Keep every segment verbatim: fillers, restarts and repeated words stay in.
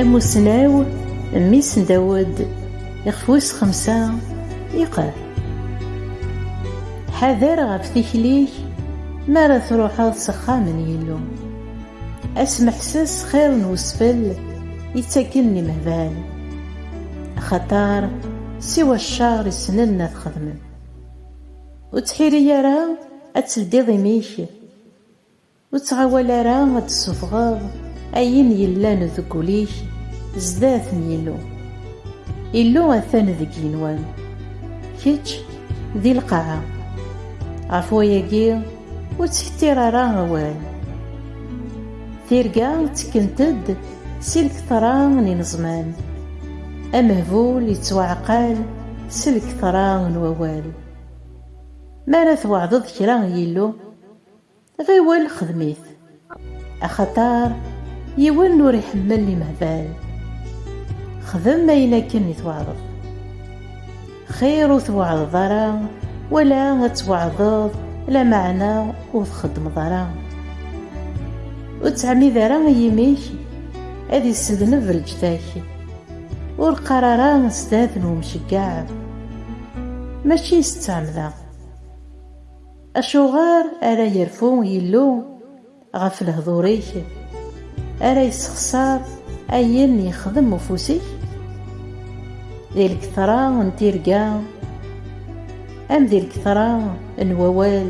Amussnaw, mmi-s n Dawed, ixef wis xemsa, yeqqar: Ḥader ɣef tikli-k mi ara truḥeḍ s axxam n Yillu. Asmeḥses xir n usfel yettaken imehbal, axaṭer siwa ccer i ssnen ad xedmen. Ur ttḥiri ara ad teldiḍ imi-k, ur ttɣawal ara ad d-tessufɣeḍ ayen yellan deg wul-ik zdat n Yillu. Illu atan deg yigenwan, kečč di lqaɛa. Ɣef wayagi, ur ttkettir ara awal. Tirga ttekkent-d si lketra n ineẓman. Amehbul yettwaɛqal s lketra n wawal. Mi ara tweɛdeḍ kra i Yillu, ɣiwel xdem-it, axaṭer yiwen ur iḥemmel imehbal. Xdem ayen akken i tweɛdeḍ. Xir ur tweɛdeḍ ara, wala ad tweɛdeḍ lameɛna ur txeddmeḍ ara. Ur ttɛemmid ara i yimi-k ad issedneb lǧetta-k. Ur qqar ara sdat n umceggeɛ: "Mačči s ttɛemda." Acuɣer ara yerfu Yillu ɣef lehdur-ik, ara yessexṣar ayen yexdem ufus-ik? Di lketra n tirga am di lketra n wawal,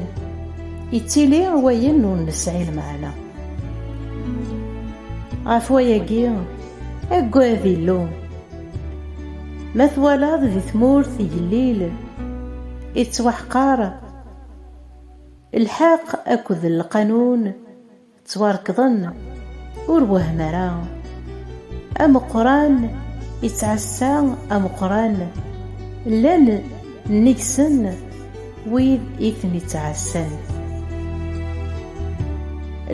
yettili wayen ur nesɛi lmeɛna. Ɣef wayagi, aggad Illu. Ma twalaḍ di tmurt igellil, ittwaḥqar, lḥeqq akked lqanun ttwarekḍen, ur wehem ara. Ameqqran ittɛassa ameqqran, llan nnig-sen wid i ten-ittɛassan.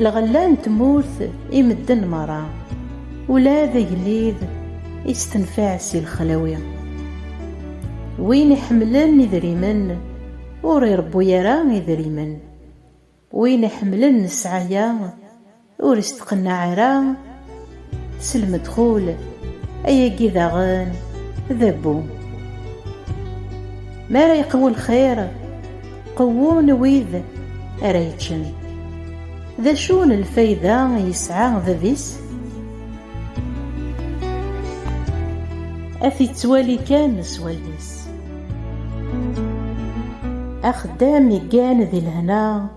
Lɣella n tmurt i medden merra, ula d agellid istenfiɛ si lexlawi. Win iḥemmlen idrimen ur iṛebbu ara idrimen. Win iḥemmlen ssɛaya ur isteqneɛ ara s lmedxul, ayagi daɣen d abbu. Mi ara yeqwu lxir, qewwun wid ara yeččen. D acu n lfayda yesɛa bab-is? Ad t-ittwali kan s wallen-is. Axeddam iggan di lehna,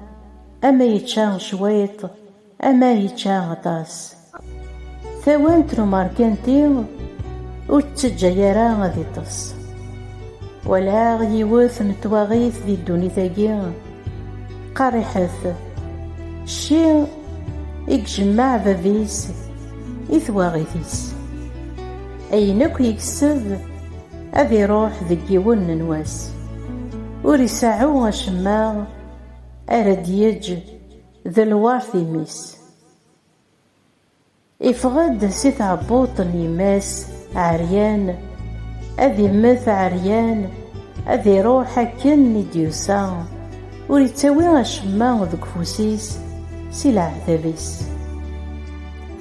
ama yečča cwiṭ, ama yečča aṭas. Tawant n umerkanti ur tt-teǧǧa ara ad iṭṭes. Walaɣ yiwet n twaɣit di ddunit-agi qerriḥet, cci i ijemmeɛ bab-is i twaɣit-is. Ayen akk yekseb ad iruḥ deg yiwen n wass. Ur iseɛɛu acemma ara d-yeǧǧ d lwert imi-s. Iffeɣ-d si tɛebbuṭ n yemma-s ɛeryan, ad immet ɛeryan, ad iruḥ akken i d-yusa, ur ittawi acemma deg ufus-is si leɛtab-is.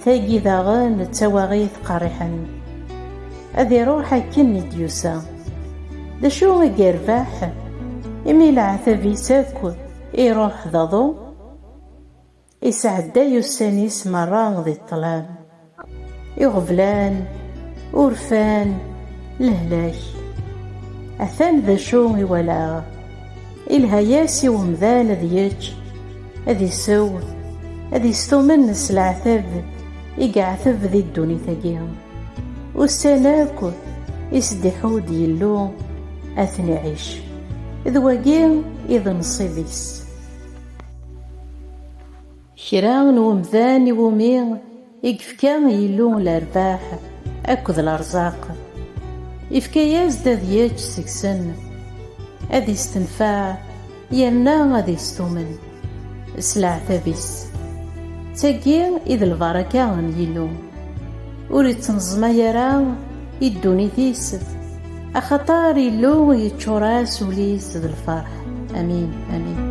Tagi daɣen d tawaɣit qerriḥen, ad iruḥ akken i d-yusa. D acu i yerbeḥ imi leɛtab-is akk iruḥ d aḍu? Isɛedday ussan-is merra di ṭṭlam, iɣeblan, urfan, lehlak. Atan d acu i walaɣ. Ilha-yas i wemdan ad yečč, ad isew, ad istumen s leɛtab i yeɛteb di ddunit-agi. Ussan akk i s-d-iḥudd Yillu ad ten-iɛic. D wagi i d nnṣib-is. Kra n wemdan iwumi i yefka Yillu lerbaḥ akked lerẓaq, ifka-yas-d ad yečč seg-sen, ad istenfeɛ, yerna ad istumen s leɛtab-is. D tagi i d lbaraka n Yillu. Ur ittneẓmay ara i ddunit-is, axaṭer Illu yeččur-as ul-is d lferḥ. Amin, amin.